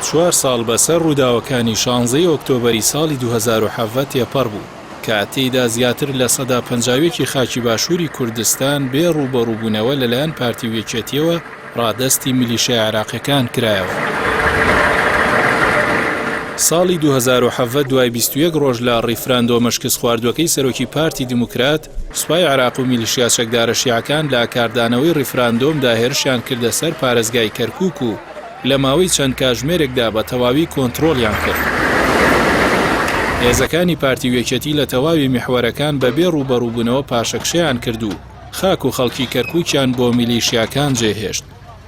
چوار ساڵ بەسەر ڕووداوەکانی شانزەی ئۆکتۆبەری ساڵی 2017 تێپەڕ بوو، کە تێیدا زیاتر لە 51% ی خاکی باشووری کوردستان بێ ڕووبەڕووبوونەوە لەلایەن پارتی و یەکێتییەوە ڕادەستی میلیشیا عێراقیەکان کرایەوە. ساڵی 2017 دوای 21 ڕۆژ لە ڕیفراندۆمە شکستخواردووەکەی سەرۆکی پارتی دیموکرات، سوپای عێراق و میلیشیا چەکدارە شیعەکان لە کاردانەوەی ڕیفراندۆمدا هێرشیان کردە سەر پارێزگای کەرکوک و لە ماوەی چەند کاژمێرێکدا بە تەواوی کۆنترۆڵیان کرد. هێزەکانی پارتی و یەکێتی لە تەواوی میحوەرەکان بەبێ ڕووبەڕووبوونەوە پاشەکشەیان کرد و خاک و خەڵکی کەرکوکیان بۆ میلیشیاکان جێهێشت.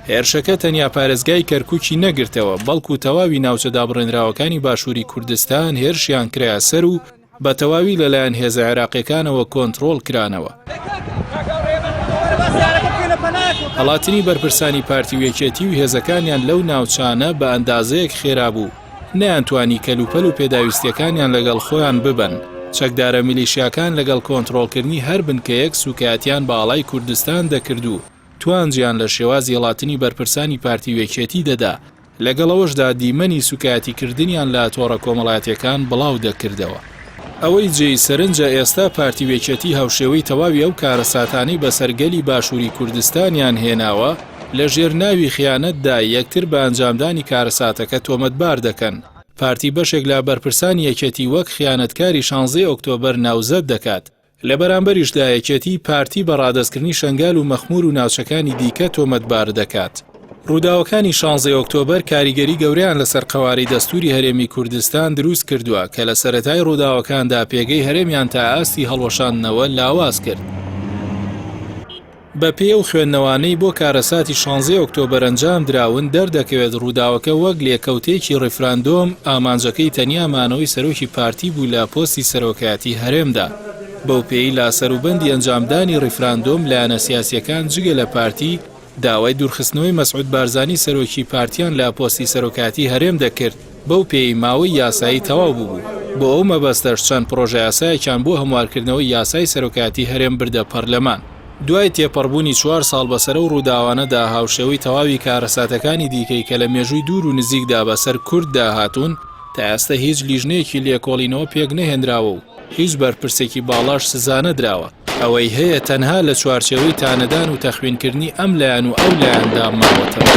هێرشەکە تەنیا پارێزگای کەرکوکی نەگرتەوە، بەڵکو تەواوی ناوچە دابڕێنراوەکانی باشووری کوردستان هێرشیان کرایە سەر و بە تەواوی لەلایەن هێزە عێراقیەکانەوە کۆنتڕۆڵ کرانەوە. هەڵاتنی بەرپرسانی پارتی و یەکێتی و هێزەکانیان لەو ناوچانە بە ئەندازەیەک خێرا بوو، نەیانتوانی کەلوپەل و پێداویستیەکانیان لەگەڵ خۆیان ببەن، چەکدارە میلیشیاکان لەگەڵ کۆنتڕۆڵکردنی هەر بنکەیەک سوکایەتیان بە ئاڵای کوردستان دەکرد و توانجیان لە شێوازی هەڵاتنی بەرپرسانی پارتی و یەکێتی دەدا، لەگەڵ ئەوەشدا دیمەنی سوکایەتیکردنیان لە تۆڕە کۆمەڵایەتیەکان بڵاو دەکردەوە. ئەوەی جێی سەرنجە ئێستا پارتی و یەکێتی هاوشێوەی تەواوی ئەو کارەساتانەی بەسەر گەلی باشوری کوردستانیان هێناوە، لە ژێر ناوی خیانەتدا یەکتر بە ئەنجامدانی کارەساتەکە تۆمەتبار دەکەن. پارتی بەشێک لە بەرپرسانی یەکێتی وەک خیانەتکاری شانزەی ئۆکتۆبەر ناوزەد دەکات. لە بەرامبەریشدا یەکێتی، پارتی بە ڕادەستکردنی شەنگال و مەخمور و ناوچەکانی دیکە تۆمەتبار دەکات. ڕووداوەکانی شانزەی ئۆکتۆبەر کاریگەری گەورەیان لەسەر قەوارەی دەستووری هەرێمی کوردستان دروست کردووە کە لە سەرەتای ڕووداوەکاندا پێگەی هەرێمیان تا ئاستی هەڵوەشاندنەوە لاواز کرد. بەپێی ئەو خوێندنەوانەی بۆ کارەساتی شانزەی ئۆکتۆبەر ئەنجام دراون، دەردەکەوێت ڕووداوەکە وەک لێکەوتەیەکی ڕیفراندۆم، ئامانجەکەی تەنیا مانەوەی سەرۆکی پارتی بوو لە پۆستی سەرۆکایەتی هەرێمدا. بەو پێیەی لە سەروبەندی ئەنجامدانی ڕیفراندۆم لایەنە سیاسییەکان جگە لە پارتی، داوای دوورخستنەوەی مەسعود بارزانی سەرۆکی پارتیان لە پۆستی سەرۆکایەتی هەرێم دەکرد، بەو پێیەی ماوەی یاسایی تەواو بووبوو، بۆ ئەو مەبەستەش چەند پڕۆژەیاسایەکیان بۆ هەموارکردنەوەی یاسای سەرۆکایەتی هەرێم بردە پەرلەمان. دوای تێپەڕبوونی چوار ساڵ بەسەر ئەو ڕووداوانەدا هاوشێوەی تەواوی کارەساتەکانی دیکەی کە لە مێژووی دوور و نزیکدا بەسەر کورددا هاتوون، تا ئێستا هیچ لیژنەیەکی لێکۆڵینەوە پێکنەهێنراوە و هیچ بەرپرسێکی باڵاش سزانەدراوە. ئەوەی هەیە تەنها لە چوارچێوەی تانەدان و تەخوینکردنی ئەم لایەن و ئەو لایەندا ماوەتەوە.